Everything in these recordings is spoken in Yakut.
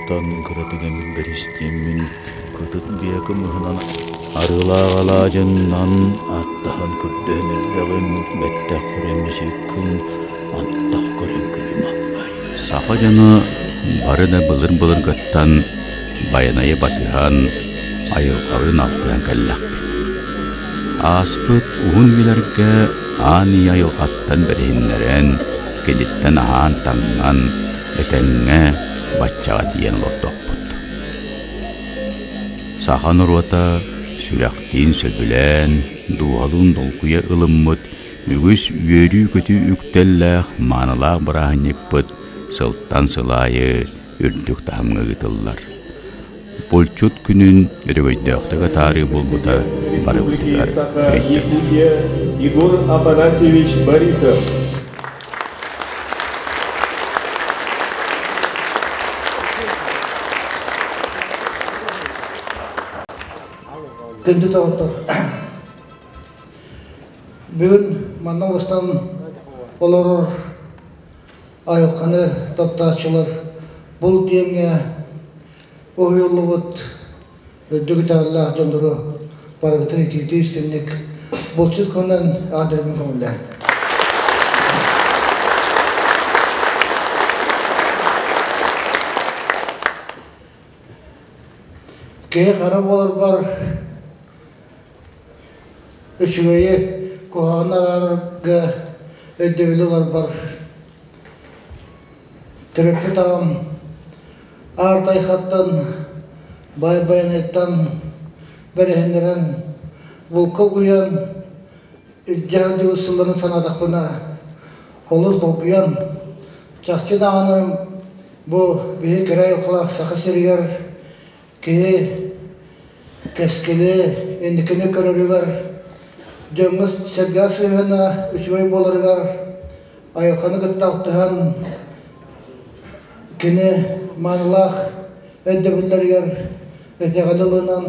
Онтон кыратык эмит бэристиэммин кытыт биэ кымыһынан арыылаах алаадьыннан аттаһан көрдөһөн эрдэҕим бэттэх көрөн мисиккин антах көрөн күлүм аллай. Саха дьоно бары да былыр-былыргыттан Байанайы батыһан, айылҕалыын алтыһан кэллэхпит. Ааспыт уһун үйэлэргэ аан ийэ айылҕаттан бэриһиннэрэн, киниттэн аһаан-таҥнан, этэҥҥэ баччаҕа тиийэн олордохпут. Саха норуота сүрэхтиин сөбүлээн, дууһалыын долгуйа ылыммыт үгүс үөрүү-көтүү үктэллээх маанылаах бырааһынньыкпыт сылтан сыл аайы үрдүк таһымҥа ыытыллар. Булчут күнүн өрөгөйдөөхтүк атаарыы буолбута барыбытыгар өйдөнөр. Егор Афанасьевич Борисов. Күндү доҕоттор, бүгүн манна устан олорор айылҕаны таптааччылар бул диэҥҥэ уһуйуллубут үрдүк итэҕэллээх дьоннору барыгытын итиитии истинник булчут күнүнэн аадырбын көҥүллээн. Киһи хара буоларбар үчүгэйи куһаҕаны араарарга өйдөбүлү ыларбар төрөппүт аҕам Аар Тайхаттан, Баай Байанайтан бэриһиннэрэн булка угуйан илдьэ сылдьыбыт сылларын санаатахпына олус долгуйан, чахчы даҕаны бу биһи кэрэ айылҕалаах Саха сиригэр киһи кэскили, инникини көрөрүгэр, дьоҥҥо-сэргэҕэ сыһыана үчүгэй буоларыгар айылҕаны кытта алтыһан кини маанылаах өйдөбүллэригэр итэҕэли ылынан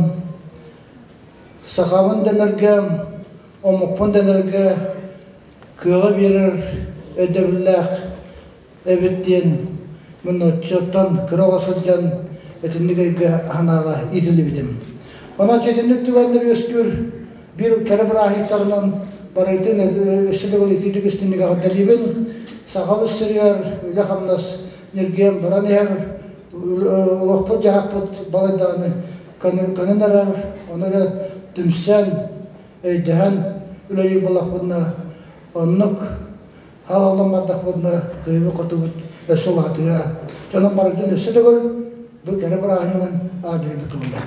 сахабын дэнэргэ, омукпун дэнэргэ кыаҕы биэрэр өйдөбүллээх эбит диэн мин оччоттон кыра оҕо сылдьан итинник өйгө санааҕа иитиллибитим. Онон итинник түгэннэр үөскүүр биир кэрэ бырааһынньыктарынан барытын өссө төгүл итиитик истинник эҕэрдэлиибин. Сахабыт сиригэр үлэ-хамнас ньиргийэн баран иһэр, олохпут-дьаһахпыт балайдаҕына көнөн эрэр, ону эрэ түмсэн, өйдөһөн үлэлиир буоллахпытына оннук хаалаллан бардахпытына кыайбыт-хотубут өссө улаатыа. Дьонум барытын өссө төгүл бу кэрэ бырааһынньыгынан аадайбыт буолла.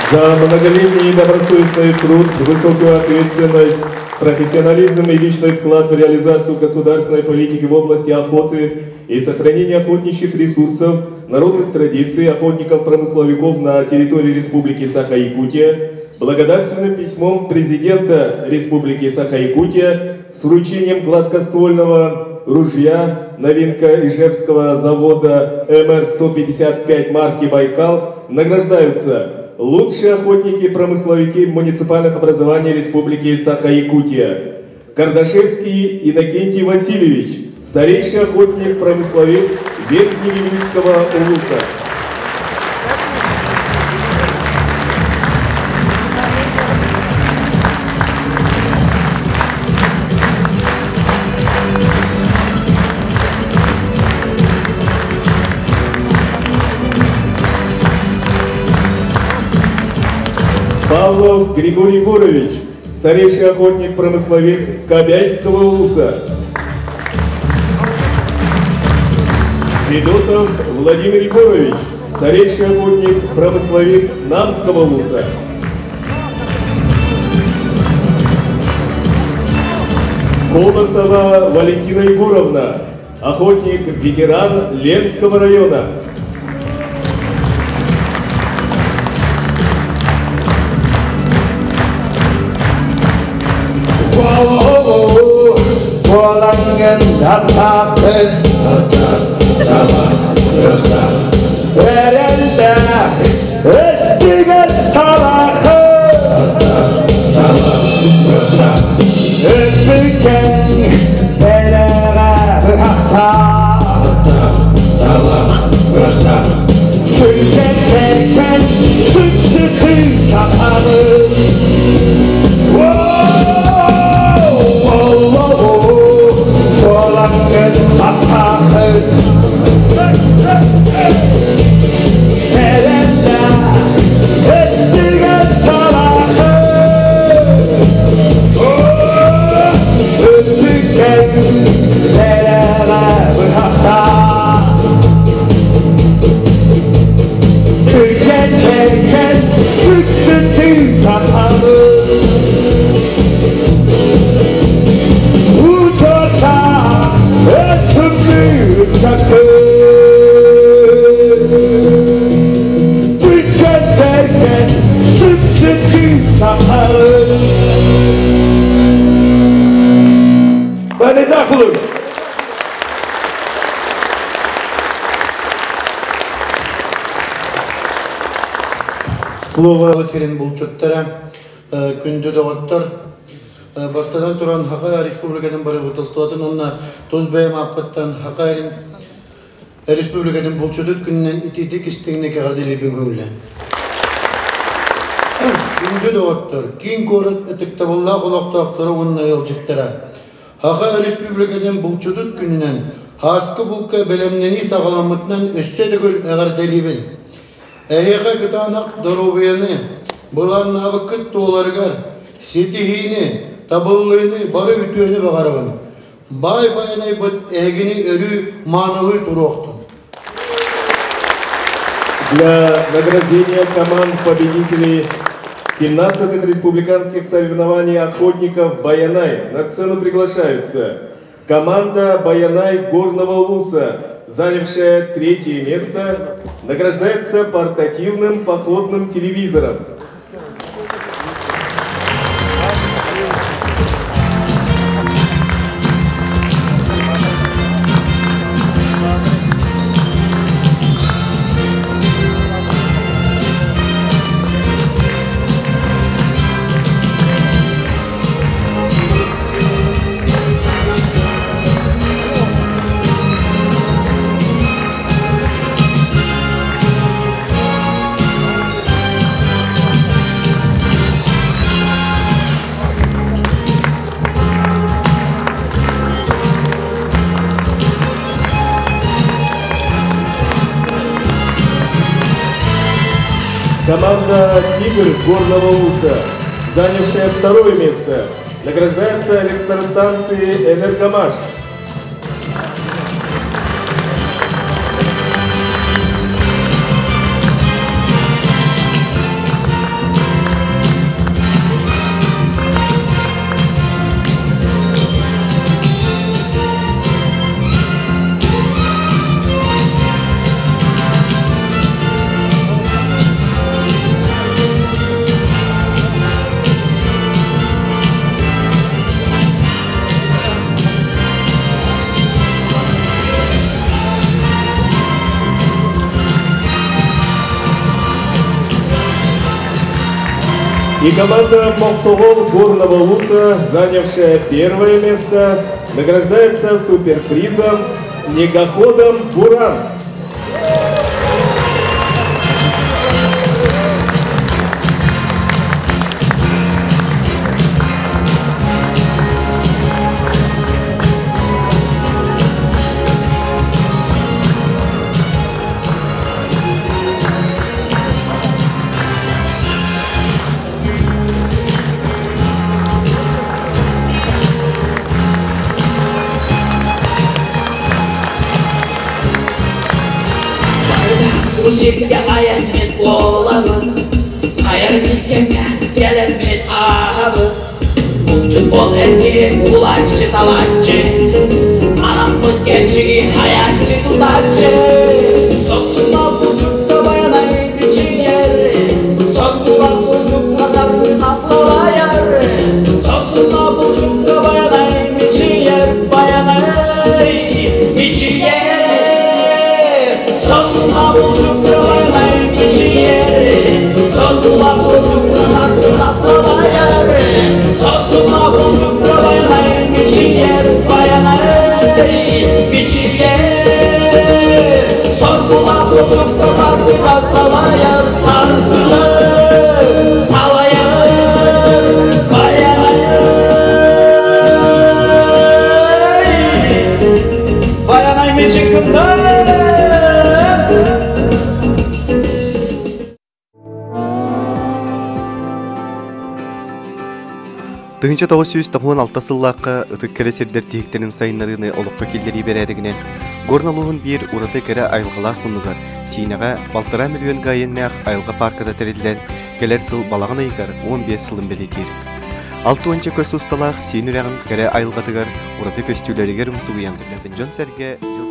За многолетний добросовестный труд, высокую ответственность, профессионализм и личный вклад в реализацию государственной политики в области охоты и сохранения охотничьих ресурсов, народных традиций охотников-промысловиков на территории Республики Саха-Якутия, благодарственным письмом президента Республики Саха-Якутия с вручением гладкоствольного ружья новинка Ижевского завода МР-155 марки «Байкал» награждаются лучшие охотники-промысловики муниципальных образований Республики Саха-Якутия. Кардашевский Иннокентий Васильевич, старейший охотник-промысловик Верхневилюйского улуса. Павлов Григорий Егорович, старейший охотник-промысловик Кобяйского улуса. Федотов Владимир Егорович, старейший охотник-промысловик Намского улуса. Колосова Валентина Егоровна, охотник-ветеран Ленского района. Өстүгэр салахы Өппүкэн бэлэҕэ быһахта. Слово Сирин булчуттара, күндү доҕоттор, бастатан туран Саха Республикатын бырабыыталыстыбатын уонна тус бэйэм ааппыттан Саха Республикатын булчутут күнүнэн итиитик истиҥник эҕэрдэлиирбин көҥүллээн. Күндү доҕоттор, киин куорат ытыктабыллаах олохтоохторо уонна ыалдьыттара, Саха Республикатын булчутут күнүнэн Һааскы булка бэлэмнэнии саҕаламмытынан өссө төгүл эҕэрдэлиибин. Эһиэхэ кытаанах доруобуйаны, былааннаабыккыт туоларыгар ситиһиини, табыллыыны, бары үтүөнү баҕарабын. Баай Байанайбыт эһигини өрүү маанылыы туруохтун. Для награждения команд победителей 17-х республиканских соревнований охотников «Баянай» на сцену приглашаются команда «Баянай» Горного Улуса, занявшая третье место, награждается портативным походным телевизором. Команда «Тигр» Горного Улуса, занявшая второе место, награждается электростанцией «Энергомаш». И команда Моксогол Горного Улуса, занявшая первое место, награждается суперпризом снегоходом «Буран». Сиргэ айан буолабын, хайар биир кэмҥэ кэлэммин ааһабын. Булчут бол эргиһин булааччы талааччы, анаммыт кэрчиги айааччы тутааччы. Сопсуна булчукка байанай бичийэр, соргуга сурдукка саргыха салайар. Сопсуна булчукка байанай бичийэр, байанай бичийэр. Соргуга булчукка байанай бичийэр, соргуга сурдукка саргыха салайар. Соргуга булчукка байанай бичийэр, байанай бичийэр. Соргуга сурдукка саргыха салайар, саргылы салайар, байанай. Байанай мичикында. 1996 сыллаахха ытык кэрэ сирдэр тиһиктэрин сайыннарыыны олоххо киллэрии бэрээдэгинэн Горнай улууһун биир ураты кэрэ айылҕалаах муннугар Сиинэҕэ балтараа миллион гаеннээх айылҕа паарката тэриллэн, кэлэр сыл балаҕан ыйыгар 15 сылын бэлиэтиир. 60 көс усталаах Сиин үрэҕин кэрэ айылҕатыгар ураты көстүүлэригэр умсугуйан дьон-сэргэ дьыл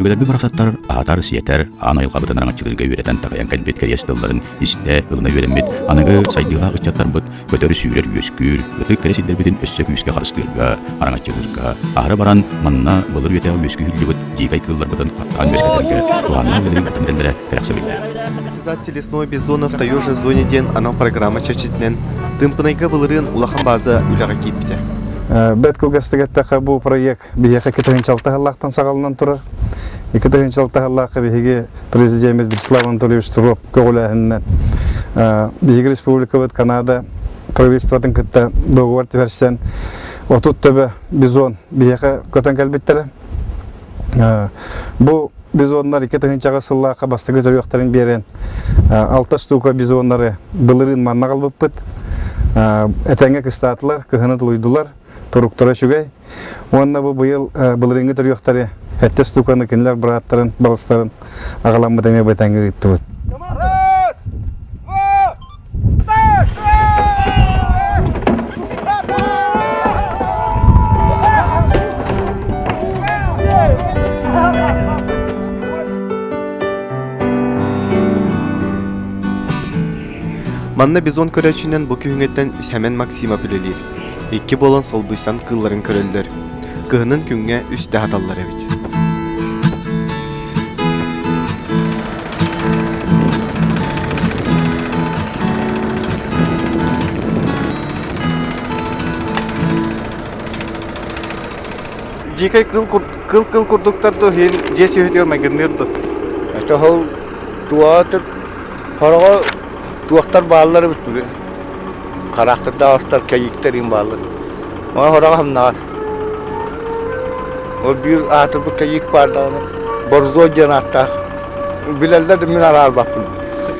Өбүгэлэрбит барахсаттар аһатар-сиэтэр, аан айылҕабытын араҥаччылыырга үөрэтэн-такайан кэлбит кэриэс тылларын истэ, ылына үөрэммит аныгы сайдыылаах ыччаттарбыт көтөр-сүүрэр үөскүүр, ытык кэрэ сирдэрбитин өссө күүскэ харыстыырга, араҥаччылыырга, аһара баран манна былыр үйэтээҕи үөскүү иһиллибит дьиикэй кыылларбытын хаттаан үөскэтэргэ туһааннаах үлэлэри ыытан эрэллэрэ кэрэхсэбиллээх. Организация лесной бизонов таежной зоне диэн анал программа чэрчитинэн Тымпынайга былырыын улахан бааза үлэҕэ киирбитэ. Бэт кылгастык эттэххэ, бу проект биһиэхэ 2 сыллаахтан саҕаланан турар. 2 сыллаахха биһиги президеммит Вячеслав Анатольевич Туруоп көҕүлээһининэн биһиги республикабыт Канада правительствотын кытта договор түһэрсэн 30 төбө бизон биһиэхэ көтөн кэлбиттэрэ. Бу бизоннар 2000 сыллаахха бастакы төрүөхтэрин биэрэн алта штука бизоннары былырыын манна аҕалбыппыт. Этэҥҥэ кыстаатылар, кыһыны тулуйдулар, туруктара үчүгэй. Уонна бу быйыл былырыыҥҥы төрүөхтэри сэттэ штуканы кинилэр бырааттарын, балыстарын аҕаламмыт эмиэ бэтэҥҥэ ыыттыбыт. Манна бизон көрөөччүнэн бу күһүҥҥүттэн Сэмэн Максимов үлэлиир. Икки буолан солбуйсан кыылларын көрөллөр. Кыһынын күҥҥэ үстэ аһаталлар эбит. Дьиикэй кыл кыл кыл курдуктар ду иһин дьиэ сүөһүтүгэр майгынныыр ду? Это ол туоҕа хороҕо туохтар бааллар эбит хараахтардаах кэйиктэр им бааллар. Ону хороҕо хамнаҕас. Ол биир аатырбыт кэйиик баар даҕаны Борзой диэн ааттаах. Билэллэр да мин араарбаппын.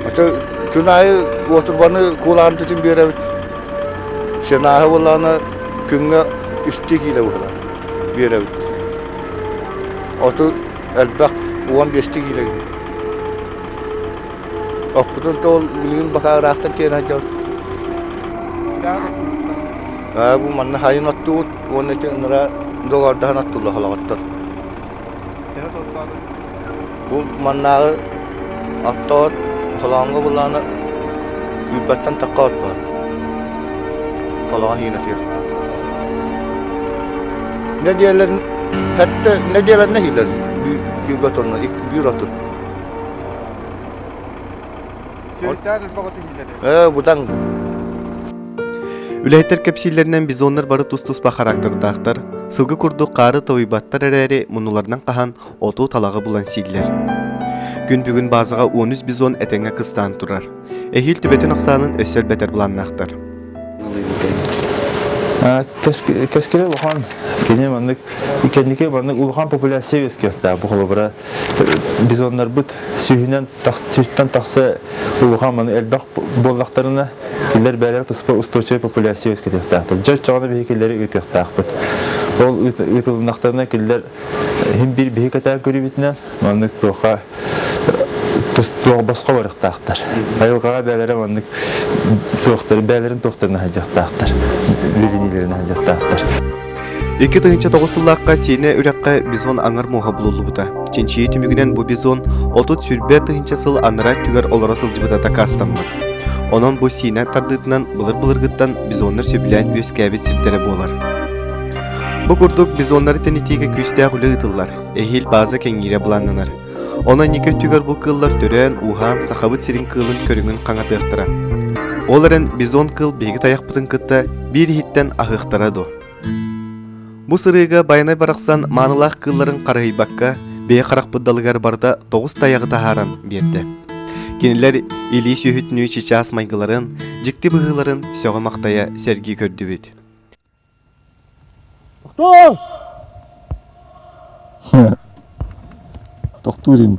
Аты күн аайы уотурбаны куулаан бүтүн биэрэбит. Сенааһы буоллаҕына күҥҥэ үстүү киилэ быһылаах биэрэбит. Оту элбэх 15 киилэ Оппутун ол билигин бакаа ыраахтан тиэрэ сылдьабыт. Аа бу манна хайын оттуубут уонна ити ыныраа доҕордоһон оттулла холоҕоттор. Бу маннааҕы автоот холооҥҥо буллаҕына күүрбэттэн тахха от баар. Холоон иинэтигэр. Нэдиэлэн хэттэ нэдиэлэннэ иһиллэр күүрбэт онно биир отут. Ээ, бутаҥ. Үлэһиттэр кэпсииллэринэн бизоннар бары тус-туспа характердаахтар, сылгы курдук хаары тоһуйбаттар эрээри муннуларынан хаһан оту талаҕы булан сииллэр. Күн бүгүн баазаҕа 13 бизон этэҥҥэ кыстаан турар. Эһиил төбөтүн ахсаанын өссө элбэтэр былааннаахтар. Кэскилэ улахан кини маннык кэнники маннык улахан популяция үөскүөхтээх бу холобура бизоннарбыт сүүһүнэн сүүстэн тахса улахан маны элбэх буоллахтарына кинилэр бэйэлэрэ туспа устойчивай популяция үөскэтиэхтээхтэр. Дьэ оччоҕуна биһи кинилэри ыытыахтаахпыт. Ол ыытылыннахтарына кинилэр иһин биир биһи кэтээн көрүүбүтүнэн маннык туохха туох босхо барыахтаахтар. Айылҕаҕа бэйэлэрэ маннык туохтары бэйэлэрин туохтарын аһадьахтаахтар, билиниилэрин аһадьахтаахтар. 2009 сыллаахха Сиинэ үрэххэ бизон аҥар муоһа булуллубута. Чинчийии түмүгүнэн бу бизон 30-сүүрбэ тыһыынча сыл анараа өттүгэр олоро сылдьыбыта дакаастаммыт. Онон бу Сиинэ тардыытынан былыр-былыргыттан бизоннар сөбүлээн үөскээбит сирдэрэ буолар. Бу курдук бизоннары тэнитиигэ күүстээх үлэ ыытыллар, эһиил бааза кэҥиирэ былааннанар. Онон инники өттүгэр бу кыыллар төрөөн-ууһаан Сахабыт сирин кыылын көрүҥүн хаҥатыахтара. Ол эрэн бизон кыыл биһиги тайахпытын кытта биир иһиттэн аһыахтара дуо? Бу сырыыга Байанай барахсан маанылаах кыылларын харыһыйбакка, бэйэ харахпыт далыгар барыта тоҕус тайаҕы таһааран биэрдэ. Кинилэр илии сүөһүтүнүү чычаас майгыларын, дьикти быһыыларын сөҕө-махтайа сэргии көрдүбүт. Тохтоо! Тохтуур им.